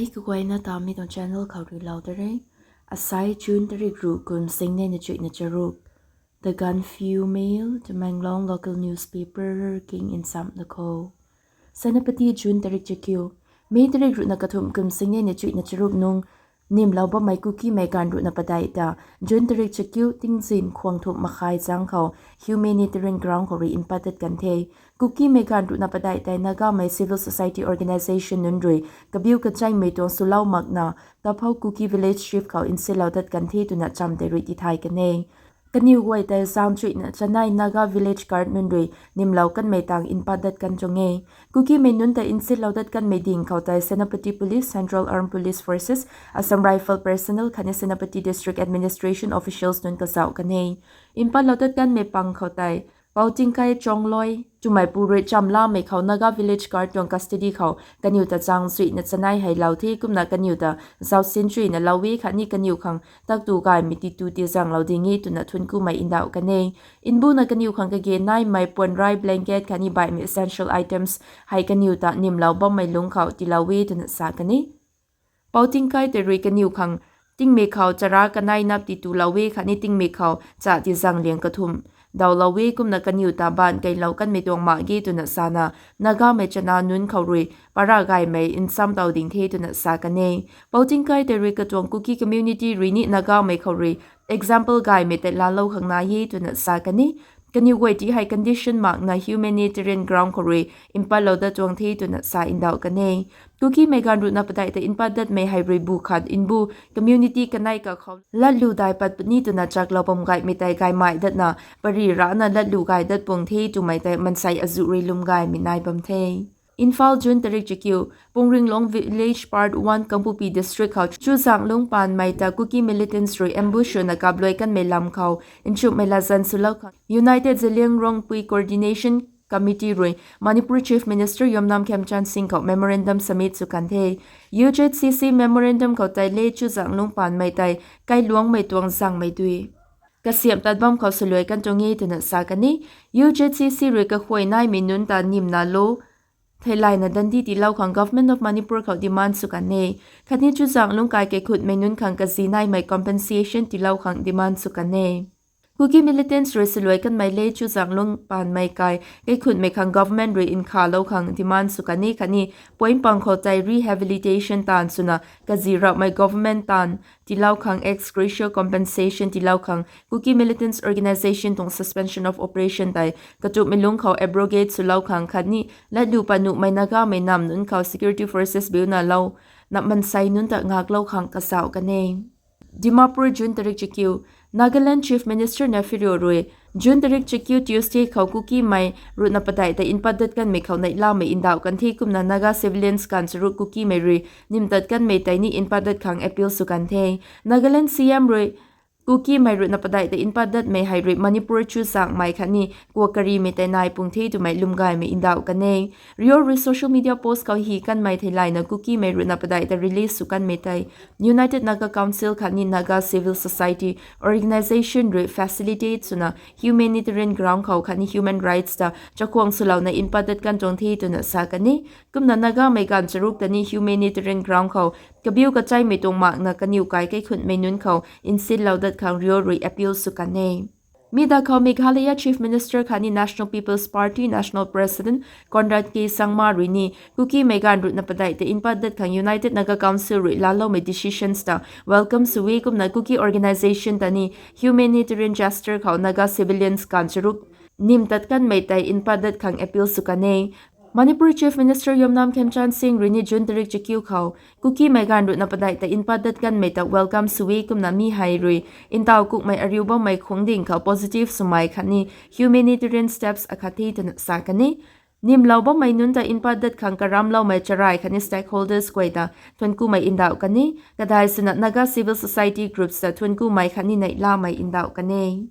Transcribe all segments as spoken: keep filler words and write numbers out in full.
Kaguayna ta mi tuang channel khou rui lou ta re. Asai June tarik ruh kum singnei na chuihna charuk. The Gaanphiu Mail, Tamenglong local newspaper king insam na kho. Senapati, June tarik chakiu. May tarik ruhna kathumh kum singnei na chuihna charuk nung nimlou bammei Kukimei ganv ruhna padeih ta June tarik chakiu tingzin khwang thumh makhai chang khou humanitarian ground khou rui mpat dat kan the. Kukimei ganv ruhna padeih tei Nagamei civil society organisation nunc rui kabiu kacheimei tuang swlou makna Taphou Kuki village chief khou nsilou dat kan the twna cham tei rui tithay kan e. Kaniw guay tei zang chuihna chanei Naga village guard nunc rui nimlou kanmei tang mpat dat kan tuang e. Kukimei nunc ta nsilou dat kanmei ding khou tei Senapati Police, Central Armed Police Forces, Assam Rifle personnel khatni Senapati District Administration officials nunc kazauh kan e. Mpatlou dat kanmei pang khou tei Poutingkai Chongloi twmei pu rui chamlamei khou Naga village guard tuang custody khou kaniw ta zang chuihna chanei heilou the, kumna kaniw ta zaucsin chuihna lou e khatni kaniw khang taktu gaymei titu tizanglou ding e twna thuanc kumei ndauh kan e. Mbuna kaniw khang kage naimei puanrai, blanket khatni baihmei essential items hei kaniw ta nimlou bammei lungc khou tiilou e twna sa kan e. Poutingkai tei rui kaniw khang tingmik khou chara kanei nap titulou e khatni tingmik khou cha tizang liang kathumh daulou e, kumna kaniw ta baanc keylou kanmei tuang mak ge twna sana, Nagamei chana nunc khou rui para gaymei nsamtaw ding the twna sa kan e. Poutingkai tei rui katuang Kuki community rui ni Nagamei khou rui example gaymei tei laalou khang nai e twna sa kan e. Kaniw guay ti hei condition makna humanitarian ground khou rui mpatlou dat tuang the twna sa ndauh kan e. Kukimei ganv ruhna padeih ta mpat datmei hei rui bu khat mbu community kanei kakhou latlu dai pat puni twna chaklou bam gaymei tei gaymei datna pari rana latlu gay dat puang the twmei tei mansei azuh rui lwm gaymei nai bam the. Imphal, June tarik chakiu. Pungringlong Village Part One, Kangpokpi District khou chuzaenglungc paanmei ta Kuki militants rui ambush swna kapluai kanmei lam khou nchumhmei latzan swlou khang United Zeliangrong Pui Coordination Committee rui Manipur Chief Minister Yumnam Khemchand Singh khou memorandum submit sw kan the. U Z C C memorandum khou tei le chuzaenglungc paanmei tei kailuangmei tuang zangmei dui kasiamh tat bam khou saluai kan tuang e twna sa kan e. U Z C C rui kakhuay naimei nunc ta nimna lo theilayna dandi tiilou khang Government of Manipur khou demand sw kan e. Khatni chuzaenglungc kai kaikhutmei nunc khang kazi naimei compensation tiilou khang demand sw kan e. Kuki militants rui saluai kanmei le chuzaenglungc paanmei kai kaikhutmei khang government rui nkhalou khang demand sw kan e khatni point pang khou tei rehabilitation taanv swna kazi rapmei government taanv tiilou khang ex gratia compensation tiilou khang Kuki militants organisation tuang suspension of operation tei katupmei lungc khou abrogate swlou khang khatni latlu pat nuhmei Nagamei nam nunc khou security forces biuna lou na mansei nunc ta ngaklou khang kazauh kan e. Dimapur, June tarik chakiu. Nagaland Chief Minister Neiphiu Rio rui June tarik chakiu Tuesday khou Kukimei ruhna padeih ta mpat dat kanmei khou neihlamei ndauh kan the, kumna Naga civilians ganv charuk Kukimei rui nimtat kanmei tei ni mpat dat khang appeal sw kan the. Nagaland C M rui Kukimei ruhna padeih ta mpat datmei hei rui Manipur chuzaenghmei khatni kuak karimei tei nai pung the twmei lwm gaymei ndauh kan e. Rio rui social media post khou hi kanmei theilayna Kukimei ruhna padeih ta release sw kanmei tei United Naga Council khatni Naga civil society organisation rui facilitate swna humanitarian ground khou khatni human rights ta chakhwang swlouna mpat dat kan tuang the twna sa kan e. Kumna Nagamei ganv charuk ta ni humanitarian ground khou kabiu kacheimei tuang makna kaniw kai kaikhutmei nunc khou nsilou dat khang Rio rui appeal sw kan e. Mi da khou Meghalaya Chief Minister khatni National People's Party National President Conrad K Sangma rui ni Kukimei ganv ruhna padeih ta mpat dat khang United Naga Council rui laaloumei decisions ta welcome sw e, kumna Kuki organisation ta ni humanitarian gesture khou Naga civilians ganv charuk nimtat kanmei tei mpat dat khang appeal sw kan e. Manipur Chief Minister Yumnam Khemchand Singh rui ni June tarik chakiu khou Kukimei ganv ruhna padeih ta mpat dat kanmei ta welcome sw e, kumna mi hei rui ntaw kukmei ariu bammei khungding khou positive swmei khatni humanitarian steps akhat the twna sa kan e. Nimlou bammei nunc ta mpat dat khang karamloumei charai khatni stakeholders guay ta thuanc kumei ndauh kan e. Kadai swna Naga civil society groups ta thuanc kumei khatni neihlamei ndauh kan e.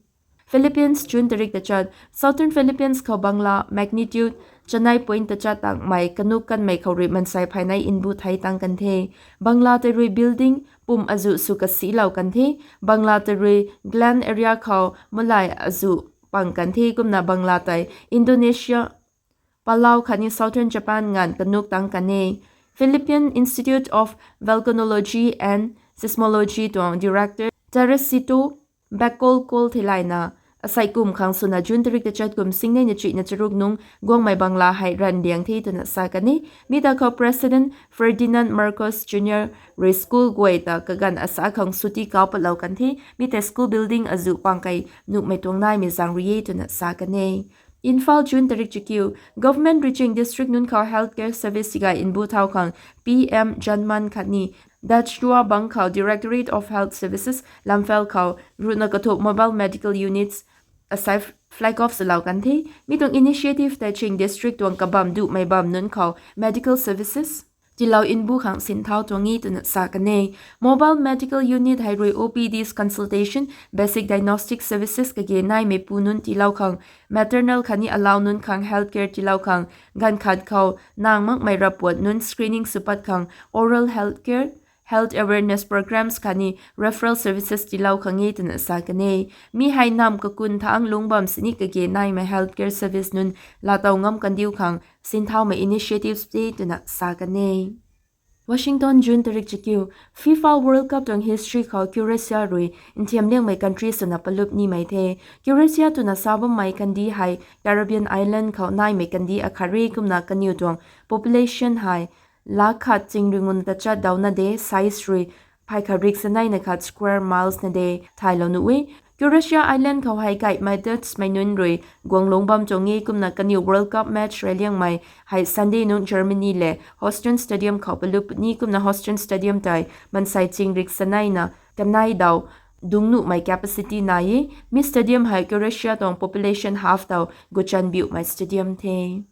Philippines, June tarik tachat. Southern Philippines khou bangla magnitude chanei point tachat tangmei kanuk kanmei khou rui mansei phaynei mbu thei tang kan the. Bangla tei rui building pum azuh sw kasilou kan the. Bangla tei rui Glen area khou malai azuh pang kan the, kumna bangla tei Indonesia, Palau khatni Southern Japan nganv kanuk tang kan e. Philippine Institute of Volcanology and Seismology tuang director Teresito Bacol kul theilayna, asei kum khang swna June tarik tachat kum singnei na chuihna charuk nung guangmei bangla hei ranv liang the twna sa kan e. Mi ta khou President Ferdinand Marcos Junior rui school guay ta kaganv asa khang chuti kau patlou kan the. Mi tei school building azuh pang kei nuhmei tuang naimei zaeng rui e twna sa kan e. Imphal, June tarik chakiu: Government rui Ching district nunc khou healthcare service tigai nbu thau khang P M Janman khatni Dachua bang khou Directorate of Health Services Lamphel khou ruhna kathuk mobile medical units asei flag off swlou kan the. Mi tuang initiative tei Ching district tuang kabam duhmei bam nunc khou medical services tiilou nbu khang sinthau tuang e twna sa kan e. Mobile medical unit hei rui O P Ds, consultation, basic diagnostic services kage naimeipu nunc tiilou khang, maternal khatni alau nunc khang healthcare tiilou khang, ganv khat khou nang makmei rapuat nunc screening sw pat khang, oral healthcare, health awareness programs khatni referral services tiilou khang e twna sa kan e. Mi hei nam kakun thangc lungc bam sini kage naimei healthcare service nunc laatow ngam kandiu khang sinthaumei initiatives the twna sa kan e. Washington, June tarik chakiu: FIFA World Cup tuang history khou Croatia rui nthiam liangmei country swna palup nimei the. Croatia twna sa bammei kandih hei Caribbean island khou naimei kandih akhat re kumna kaniw tuang population hei lakh khat ching ringuna tachat dauna de, size rui phay khat rik sanei na khat square miles na de thaylou nuh e. Croatia island khou hei kaimei Dutchmei nunc rui guang lungc bam tuang e kumna kaniw World Cup match rey liangmei hei Sunday nung Germany le Holstein Stadium khou palup ni kumna Holstein Stadium tei mansei ching rik sanei na kanei daw dung nuhmei capacity nai e. Mi stadium hei Croatia tuang population half taw guchan biuhmei stadium the.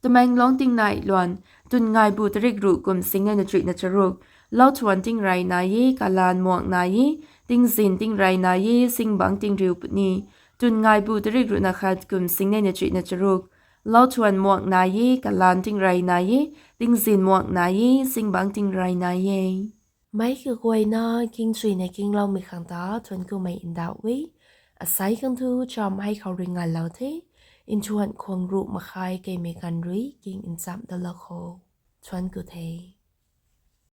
Tamenglong tingnai luan: Twn ngaibu tarik ruh kum singnei na chuihna charuk: Lauthuan tingrey nai e, kalan muak nai e, tingzin tingrey nai e, zingbangc tingriu puni. Twn ngaibu tarik ruhna khat kum singnei na chuihna charuk: Lauthuan muak nai e, kalan tingrey nai e, tingzin muak nai e, zingbangc tingrey nai e. Meic kaguayna kingchuina kingloumei khang ta thuanc kumei ndauh e. Asei khang thu chamv hei khou rui nganlou the. Nthuan khwang ruh makhai keimei ganv rui king nchamh dalou kho. Thuanc ku the.